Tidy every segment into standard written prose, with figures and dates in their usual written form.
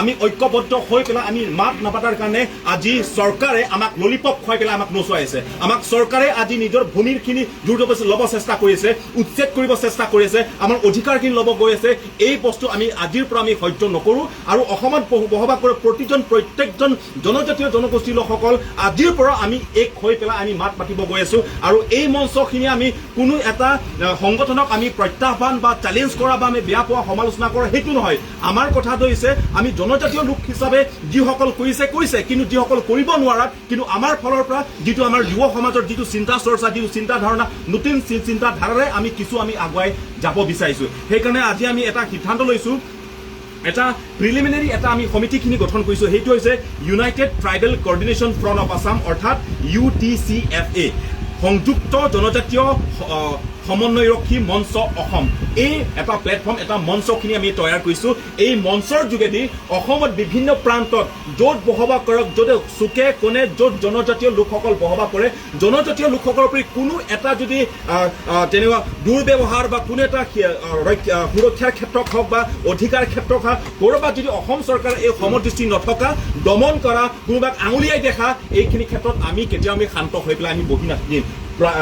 আমি ঐক্যবদ্ধ হৈ পেলাই আমি মাত নাপাতাৰ কাৰণে আজি চৰকাৰে আমাক ললিপপ খুৱাই পেলাই আমাক নচুৱাই আছে। আমাক চৰকাৰে আজি নিজৰ ভূমিৰখিনি জোৰ জবৰদস্তি ল'ব চেষ্টা কৰি আছে, উচ্ছেদ কৰিব চেষ্টা কৰি আছে, আমাৰ অধিকাৰখিনি ল'ব গৈ আছে। এই বস্তু আমি আজিৰ পৰা আমি সহ্য নকৰোঁ। আৰু অসমত বসবাস কৰা প্ৰতিজন, প্ৰত্যেকজন জনজাতীয় জনগোষ্ঠীৰ লোকসকল আজিৰ পৰা আমি এক হৈ পেলাই আমি মাত মাতিব গৈ আছো। আৰু এই মঞ্চখিনি আমি কোনো এটা সংগঠনক আমি প্ৰত্যাহ্বান বা চেলেঞ্জ কৰা বা আমি বেয়া পোৱা, সমালোচনা কৰা, সেইটো নহয়। আমাৰ কথাটো হৈছে, আমি জনজাতীয় লোক হিচাপে যিসকল কৰিছে কৰিছে, কিন্তু যিসকল কৰিব নোৱাৰাত, কিন্তু আমাৰ ফালৰ পৰা যিটো আমাৰ যুৱ সমাজৰ যিটো চিন্তা চৰ্চা, যিটো চিন্তাধাৰণা, নতুন চিন্তাধাৰাৰে আমি কিছু আমি আগুৱাই যাব বিচাৰিছো। সেইকাৰণে আজি আমি এটা সিদ্ধান্ত লৈছো, এটা প্ৰিলিমিনাৰী এটা আমি সমিতিখিনি গঠন কৰিছোঁ। সেইটো হৈছে United Tribal Coordination Front of Assam, অৰ্থাৎ ইউটিচিএফএ, সংযুক্ত জনজাতীয় সমন্বয়ৰক্ষী মঞ্চ অসম। এই এটা প্লেটফৰ্ম, এটা মঞ্চখিনি আমি তৈয়াৰ কৰিছোঁ। এই মঞ্চৰ যোগেদি অসমত বিভিন্ন প্ৰান্তত য'ত বসবাস কৰক, য'ত চুকে কোণে য'ত জনজাতীয় লোকসকল বসবাস কৰে, জনজাতীয় লোকসকলৰ প্ৰতি কোনো এটা যদি আহ, আহ, তেনেকুৱা দুৰ্ব্যৱহাৰ বা কোনো এটা সুৰক্ষাৰ ক্ষেত্ৰত হওক বা অধিকাৰ ক্ষেত্ৰত হওক, ক'ৰবাত যদি অসম চৰকাৰে এই সমদৃষ্টি নথকা, দমন কৰা, কোনোবাক আঙুলিয়াই দেখা, এইখিনি ক্ষেত্ৰত আমি কেতিয়াও আমি শান্ত হৈ পেলাই আমি বহি নাথাকিম।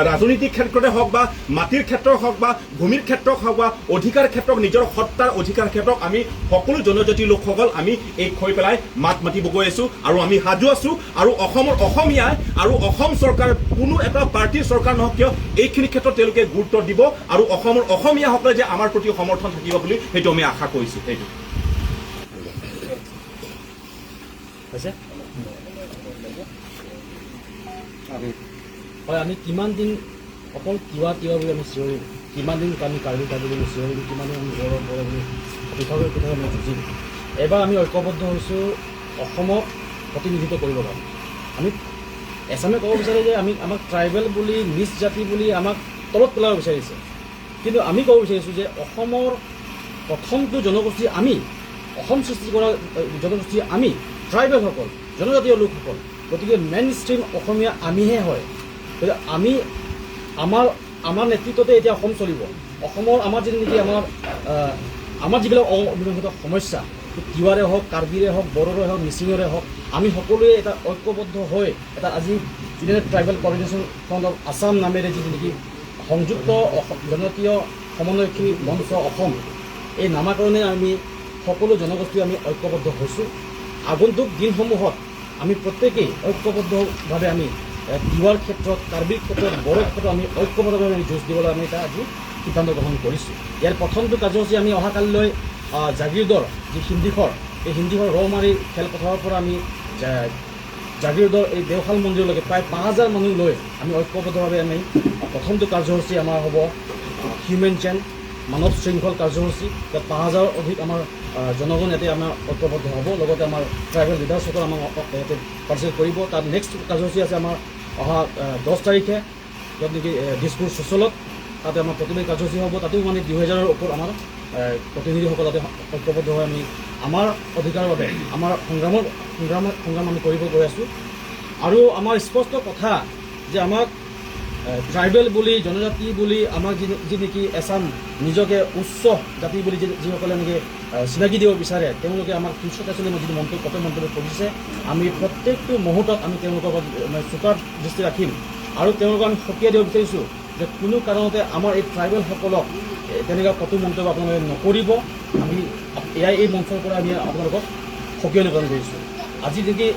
ৰাজনৈতিক ক্ষেত্ৰতে হওক বা মাটিৰ ক্ষেত্ৰত হওক বা ভূমিৰ ক্ষেত্ৰত হওক বা অধিকাৰ ক্ষেত্ৰত, নিজৰ সত্তাৰ অধিকাৰ ক্ষেত্ৰত আমি সকলো জনজাতি লোকসকল আমি এক হৈ পেলাই মাত মাতিব গৈ আছো আৰু আমি সাজু আছো। আৰু অসমৰ অসমীয়া আৰু অসম চৰকাৰ, কোনো এটা পাৰ্টীৰ চৰকাৰ নহওক কিয়, এইখিনি ক্ষেত্ৰত তেওঁলোকে গুৰুত্ব দিব আৰু অসমৰ অসমীয়াসকলে যে আমাৰ প্ৰতি সমৰ্থন থাকিব বুলি সেইটো আমি আশা কৰিছো। সেইটো হৈছে। হয়, আমি কিমান দিন অকল তিৱা তিৱা বুলি আমি চিঞৰিম? কিমান দিন আমি কাৰ্বি কাৰ্বি বুলি চিঞৰিম? কিমান দিন আমি বড়ো বড়ো বুলি পৃথকে পৃথকে আমি যুঁজিম? এইবাৰ আমি ঐক্যবদ্ধ হৈছোঁ অসমক প্ৰতিনিধিত্ব কৰিবৰ কাৰণে। আমি এছামে ক'ব বিচাৰে যে আমি আমাক ট্ৰাইবেল বুলি, নিজ জাতি বুলি আমাক তলত পেলাব বিচাৰিছে। কিন্তু আমি ক'ব বিচাৰিছোঁ যে অসমৰ প্ৰথমটো জনগোষ্ঠী আমি, অসম সৃষ্টি কৰা জনগোষ্ঠী আমি ট্ৰাইবেলসকল, জনজাতীয় লোকসকল। গতিকে মেইন ষ্ট্ৰীম অসমীয়া আমিহে হয়। গতিকে আমি আমাৰ আমাৰ নেতৃত্বতে এতিয়া অসম চলিব। অসমৰ আমাৰ যিটো নেকি আমাৰ যিবিলাক অমীমাংসিত সমস্যা, তিৱাৰে হওক, কাৰ্বিৰে হওক, বড়োৰে হওক, মিচিঙৰে হওক, আমি সকলোৱে এটা ঐক্যবদ্ধ হৈ এটা আজি United Tribal Coordination Front of Assam নামেৰে যিটো নেকি সংযুক্ত জনজাতীয় সমন্বয়ৰক্ষী মঞ্চ অসম, এই নামাকৰণে আমি সকলো জনগোষ্ঠী আমি ঐক্যবদ্ধ হৈছোঁ। আগন্তুক দিনসমূহত আমি প্ৰত্যেকেই ঐক্যবদ্ধভাৱে আমি তিৱাৰ ক্ষেত্ৰত, কাৰ্বিৰ ক্ষেত্ৰত, বড়োৰ ক্ষেত্ৰত আমি ঐক্যবদ্ধভাৱে আমি যুঁজ দিবলৈ আমি এটা আজি সিদ্ধান্ত গ্ৰহণ কৰিছোঁ। ইয়াৰ প্ৰথমটো কাৰ্যসূচী আমি অহাকালিলৈ জাগিৰোডৰ যি হিন্দীখৰ, এই হিন্দীখৰ ৰৌমাৰী খেলপথাৰৰ পৰা আমি জাগিৰোডৰ এই দেওশাল মন্দিৰলৈকে প্ৰায় 5000 মানুহ লৈ আমি ঐক্যবদ্ধভাৱে আমি প্ৰথমটো কাৰ্যসূচী আমাৰ হ'ব হিউমেন চেইন, মানৱ শৃংখল কাৰ্যসূচী। ইয়াত 5000ৰ অধিক আমাৰ জনগণ ইয়াতে আমাৰ ঐক্যবদ্ধ হ'ব। লগতে আমাৰ ট্ৰাইবেল লিডাৰ্ছসকল আমাৰ ইয়াতে পাৰ্টিচিপেট কৰিব। তাৰ নেক্সট কাৰ্যসূচী আছে আমাৰ অহা 10 তাৰিখে, য'ত নেকি দিছপুৰ চুচলত, তাতে আমাৰ প্ৰতিবাদী কাৰ্যসূচী হ'ব। তাতেও মানে 2000ৰ ওপৰত আমাৰ প্ৰতিনিধিসকল তাতে ঐক্যবদ্ধ হৈ আমি আমাৰ অধিকাৰৰ বাবে আমাৰ সংগ্ৰামৰ সংগ্ৰাম সংগ্ৰাম আমি কৰিব গৈ আছোঁ। আৰু আমাৰ স্পষ্ট কথা যে আমাক ট্ৰাইবেল বুলি, জনজাতি বুলি আমাক যি নেকি এছাম নিজকে উচ্চ জাতি বুলি যিসকলে এনেকৈ চিনাকি দিব বিচাৰে, তেওঁলোকে আমাক তুচ্ছ তাচ্ছিল্য যিটো মন্তব্য, কটু মন্তব্য কৰিছে, আমি প্ৰত্যেকটো মুহূৰ্তত আমি তেওঁলোকৰ ওপৰত মানে চোকা দৃষ্টি ৰাখিম। আৰু তেওঁলোকক আমি সকীয়াই দিব বিচাৰিছোঁ যে কোনো কাৰণতে আমাৰ এই ট্ৰাইবেলসকলক তেনেকুৱা কটু মন্তব্য আপোনালোকে নকৰিব। আমি এয়াই এই মঞ্চৰ পৰা আমি আপোনালোকক সকীয়নি প্ৰদান কৰিছোঁ। আজি নেকি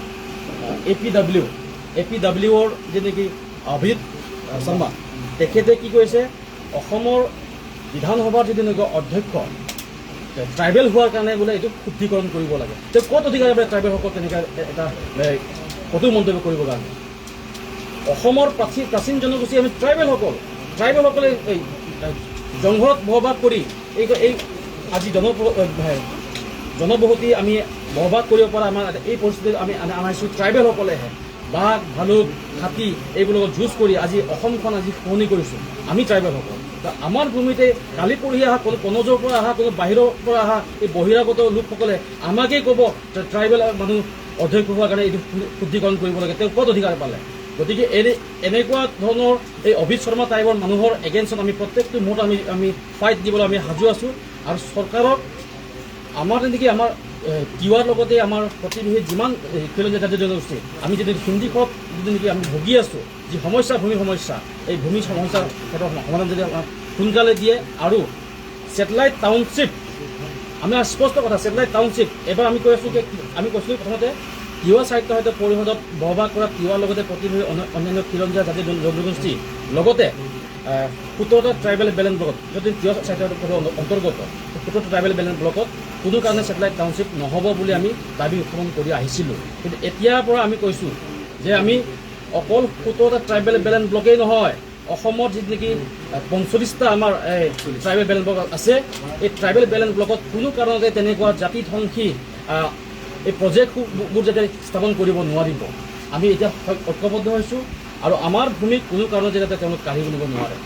এ পি ডাব্লিউৰ যে নেকি অভিজিত শৰ্মা, তেখেতে কি কৰিছে? অসমৰ বিধানসভাৰ যিটো নেকি অধ্যক্ষ ট্ৰাইবেল হোৱাৰ কাৰণে বোলে এইটো শুদ্ধিকৰণ কৰিব লাগে। তেওঁ ক'ত অধিকাৰ পালে ট্ৰাইবেলসকল তেনেকুৱা এটা কটু মন্তব্য কৰিবৰ কাৰণে? অসমৰ প্ৰাচীন প্ৰাচীন জনগোষ্ঠী আমি ট্ৰাইবেলসকল। ট্ৰাইবেলসকলে এই জংঘলত বসবাস কৰি এই আজি জনবসতি আমি বসবাস কৰিব পৰা আমাৰ এই পৰিস্থিতিত আমি আনাইছোঁ ট্ৰাইবেলসকলেহে। বাঘ, ভালুক, হাতী এইবিলাকত যুঁজ কৰি আজি অসমখন আজি শুৱনি কৰিছোঁ আমি ট্ৰাইবেলসকল। ত আমাৰ ভূমিতে কালি পৰহি অহা কোনো কনৌজৰ পৰা অহা, কোনো বাহিৰৰ পৰা অহা এই বহিৰাগত লোকসকলে আমাকেই ক'ব যে ট্ৰাইবেল মানুহ অধ্যক্ষ হোৱাৰ কাৰণে এইটো শুদ্ধিকৰণ কৰিব লাগে, তেওঁ ক'ত অধিকাৰ পালে? গতিকে এনেকুৱা ধৰণৰ এই অভিজিত শৰ্মা টাইপৰ মানুহৰ এগেইনষ্টত আমি প্ৰত্যেকটো মুহূৰ্তত আমি আমি ফাইট দিবলৈ আমি সাজু আছোঁ। আৰু চৰকাৰক আমাৰ তেনেকৈ আমাৰ তিৱাৰ লগতে আমাৰ প্ৰতিবেশী যিমান খিলঞ্জীয়া জাতি জনগোষ্ঠী, আমি যদি হিন্দীখত যিটো নেকি আমি ভুগি আছোঁ, যি সমস্যা, ভূমি সমস্যা, এই ভূমি সমস্যাৰ ক্ষেত্ৰত সমাধান যদি আমাক সোনকালে দিয়ে আৰু ছেটেলাইট টাউনশ্বিপ, আমি স্পষ্ট কথা, ছেটেলাইট টাউনশ্বিপ এবাৰ আমি কৈ আছোঁ যে আমি কৈছিলোঁ প্ৰথমতে তিৱা স্বায়ত্তশাসিত পৰিষদত বসবাস কৰা তিৱাৰ লগতে প্ৰতিবেশী অন্যান্য খিলঞ্জীয়া জাতি জনগোষ্ঠী লগতে 17টা ট্ৰাইবেল বেল্ট ব্লকত, যদি তিৱা স্বায়ত্তশাসিত পৰিষদৰ অন্তৰ্গত 17টা ট্ৰাইবেল বেল্ট ব্লকত কোনো কাৰণে ছেটেলাইট টাউনশ্বিপ নহ'ব বুলি আমি দাবী উত্থাপন কৰি আহিছিলোঁ। কিন্তু এতিয়াৰ পৰা আমি কৈছোঁ যে আমি অকল 17টা ট্ৰাইবেল বেল্ট ব্লকেই নহয়, অসমত যি নেকি 45টা আমাৰ এই ট্ৰাইবেল বেল্ট ব্লক আছে, এই ট্ৰাইবেল বেল্ট ব্লকত কোনো কাৰণতে তেনেকুৱা জাতি ধ্বংসী এই প্ৰজেক্টবোৰ যাতে স্থাপন কৰিব নোৱাৰিব। আমি এতিয়া ঐক্যবদ্ধ হৈছোঁ আৰু আমাৰ ভূমিত কোনো কাৰণতে যাতে তেওঁলোক কাঢ়ি নিব নোৱাৰে।